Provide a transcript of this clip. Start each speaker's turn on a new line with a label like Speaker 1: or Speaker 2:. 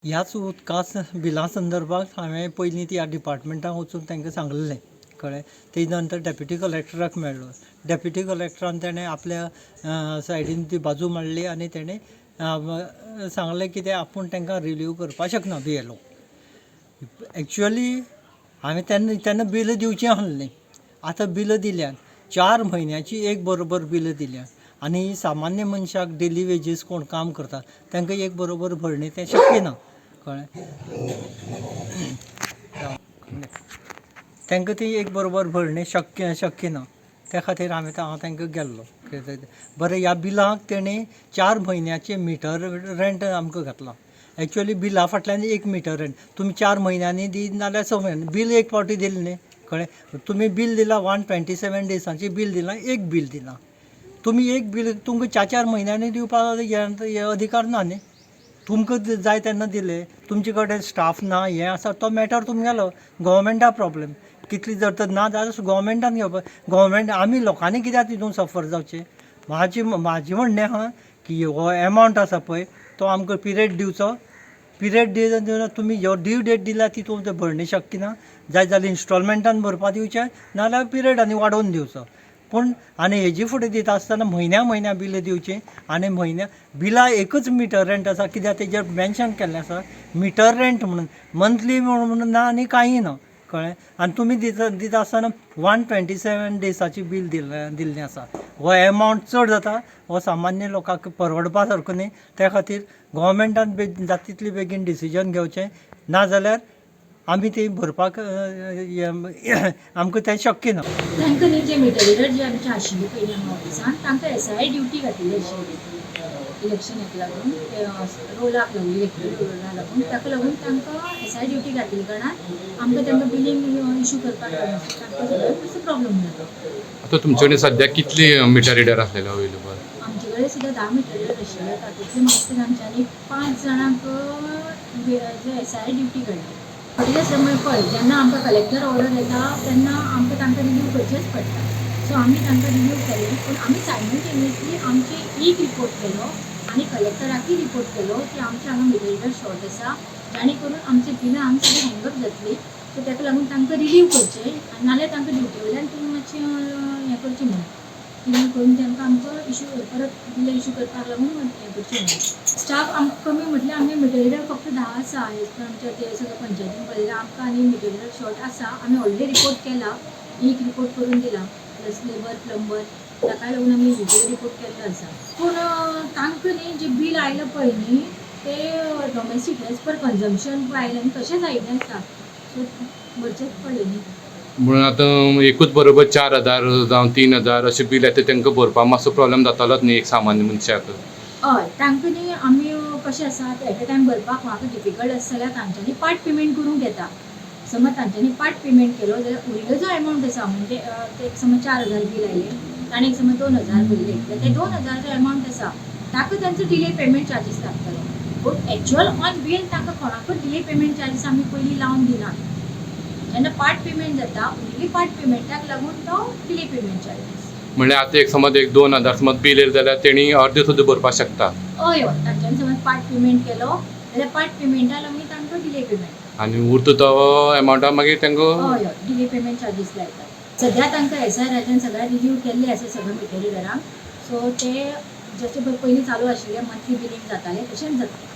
Speaker 1: ह्याच उदका बिलां संदर्भात हांवें पयलीं ह्या डिपार्टमेंटान वचून तांकां सांगलेलें, कळ्ळें. तेजे नंतर डॅप्युटी कलेक्टराक मेळ्ळो. डॅप्युटी कलेक्टरान तेणें आपल्या सायडीन ती बाजू मांडली आनी तेणें सांगलें कितें, आपूण तांकां रिलीव करपाक शकना बीएलओ. एक्चुअली हांवें तेन्ना तेन्ना बिलां दिवचीं आसलीं. आतां बिलां दिल्यात, 4 म्हयन्याची एक बरोबर बिलां दिल्यात आनी सामान्य मनशाक, डेली वेजीस कोण काम करता तांकां एक बरोबर भरणे तें शक्य ना, कळ्ळें. तांकां ती एक बरोबर भरणे शक्य शक्य ना. त्या खातीर हांव तांकां गेल्लो. बरें, ह्या बिलाक तेणी 4 म्हयन्याचें मिटर रेंट आमकां घातलां. एक्चुअली बिला फाटल्यान एक मिटर रेंट तुमी 4 म्हयन्यांनी दी नाल्यार 6 म्हयन्यांनी, बील एक फावटी दिलें न्ही, कळ्ळें. तुमी बील दिलां, 127 डेजांचें बील दिलां, एक बील दिलां तुमी. एक बील तुमकां चार चार म्हयन्यांनी दिवपाक हे अधिकार ना न्ही. तुमकां जाय तेन्ना दिले. तुमचे कडेन स्टाफ ना, हें आसा, तो मॅटर तुमगेलो. गोवोरमेंटा प्रॉब्लेम कितली जर तर ना जाल्यार गोवोरमेंटान घेवपा. गोवोरमेंट, आमी लोकांनी कित्याक तितून सफर जावचें? म्हाजी म्हणणें आहा की हो एमावंट आसा पळय, तो आमकां पिरियड दिवचो. पिरियड दिवन तुमी जो ड्यू डेट दिल्या तितून ते भरणे शक्य ना जायत जाल्यार इन्स्टॉलमेंटान भरपा दिवचें, नाल्यार पिरियड आनी वाडोवन दिवचो. पूण आनी हेजी फुडें दिता आसतना म्हयन्या म्हयन्या बिलां दिवचीं आनी म्हयन्या बिलां एकच मिटर रेंट आसा, कित्याक तेजेर मेन्शन केल्लें आसा मिटर रेंट म्हणून, मंथली म्हणून ना आनी कांय ना, कळ्ळें. आनी तुमी दिता दिता आसतना 127 डेजाचें बील दिल्लें दिल्लें आसा. हो एमावंट चड जाता. हो सामान्य लोकांक परवडपा सारको न्ही. त्या खातीर गोवोरमेंटान जाता तितले बेगीन डिसिजन घेवचें, नाजाल्यार आमी ती भरपाक आमकां तें शक्य ना.
Speaker 2: तांकां न्ही, जे मिटर रिडर जे आमचे आशिल्ले पयलीं हांगा ऑफिसान, तांकां एसआय ड्युटी घातिल्ली आशिल्ली इलेक्शनाक लागून, ते रोलाक लागून, इलेक्ट्रीक रोलाक लागून. ताका लागून तांकां एसआय ड्युटी घातिल्ल्या कारणान आमकां तांकां बिलींग इशू करपाक लागून तांकां सगळ्यांक मातसो प्रॉब्लम जालो.
Speaker 3: आतां तुमचे कडेन सद्याक कितले मिटर रिडर आसलेले अवेलेबल?
Speaker 2: आमचे कडेन सुद्दां 10 मिटर रिडर आशिल्ले. तातूंतले म्हाका तांच्यांनी पांच जाणांक एसआय ड्युटी काडली. शॉर्टेज आसता म्हणजे पळय, जेन्ना आमकां कलेक्टर ऑर्डर येता तेन्ना आमकां तांकां रिलीव करचेंच पडटा. सो आमी तांकां रिलीव केलें, पूण आमी सायमल्टेनियसली आमचे एक रिपोर्ट केलो आनी कलेक्टराकय रिपोर्ट केलो की आमचे हांगा मिटर रिडर शॉर्ट आसा, जाणे करून आमचे बिलां हांगा सगळीं हँगअप जातली. सो ताका लागून तांकां रिलीव करचें आनी नाल्यार तांकां ड्युटी वयल्यान तुमी मातशें हें करचें म्हणून, रिलीव करून तांकां आमचो इशू परत बिलां इशू करपाक लागून हें करचें म्हणून. स्टाफ आमकां कमी म्हटल्यार आमगे मिटर रिडर फक्त 10 आसा. एज पर आमच्या ते सगळ्या पंचायतीन पळयल्यार आमकां आनी मिटर रिडर शॉर्ट आसा. आमी ऑलरेडी रिपोर्ट केला, एक रिपोर्ट करून दिला, प्लस लेबर, प्लंबर, ताका लागून आमी इकूय रिपोर्ट केल्लो आसा. पूण तांकां न्ही, जें बील आयलां पळय न्ही, ते डोमेस्टीक एज पर कन्जम्पशन पळय आयलें आनी तशेंच आयिल्लें आसा. सो भरचेंच पडलें न्ही.
Speaker 3: म्हणून आतां एकूच बरोबर 4000 जावं 3000 अशें बील येता, तांकां भरपाक मातसो प्रॉब्लेम जातालोच न्ही एक सामान्य मनशाक?
Speaker 2: हय, तांकां न्ही, आमी कशें आसा, एट अ टायम भरपाक म्हाका डिफिकल्ट आसा जाल्यार तांच्यांनी पार्ट पेमेंट करूंक येता. समज तांच्यांनी पार्ट पेमेंट केलो जाल्यार उरिल्लो जो एमावंट आसा, म्हणजे ते एक समज 4000 बील आयलें, ताणें एक समज 2000 भरले जाल्यार ते 2000 जो एमावंट आसा ताका तांचो डिले पेमेंट चार्जीस लागतलो. पूण एक्चुअल ऑन बील तांकां कोणाकूच डिले पेमेंट चार्जीस आमी पयलीं लावन दिनात. जेन्ना पार्ट पेमेंट जाता, उरिल्ली पार्ट पेमेंटाक लागून तो डिले पेमेंट चार्जीस.
Speaker 3: म्हणल्यार आतां एक समज एक 2000 समज बील येयलें जाल्यार तेणी अर्दे सुद्दां भरपाक शकता?
Speaker 2: हय हय तांच्यांनी समज पार्ट पेमेंट केलो जाल्यार पार्ट पेमेंटा लागून तांकां डिले पेमेंट.
Speaker 3: आनी उरता तो एमावंटा मागीर तांकां
Speaker 2: हय हय डिले पेमेंट चार्जीस लायतात. सद्या तांकां एस I राजान सगळ्या रिलीव केल्ले आसा सगळे मिटर रिडरांक. सो ते जशे पयलीं चालू आशिल्ले, मंथली बिलींग जातालें, तशेंच जातलें.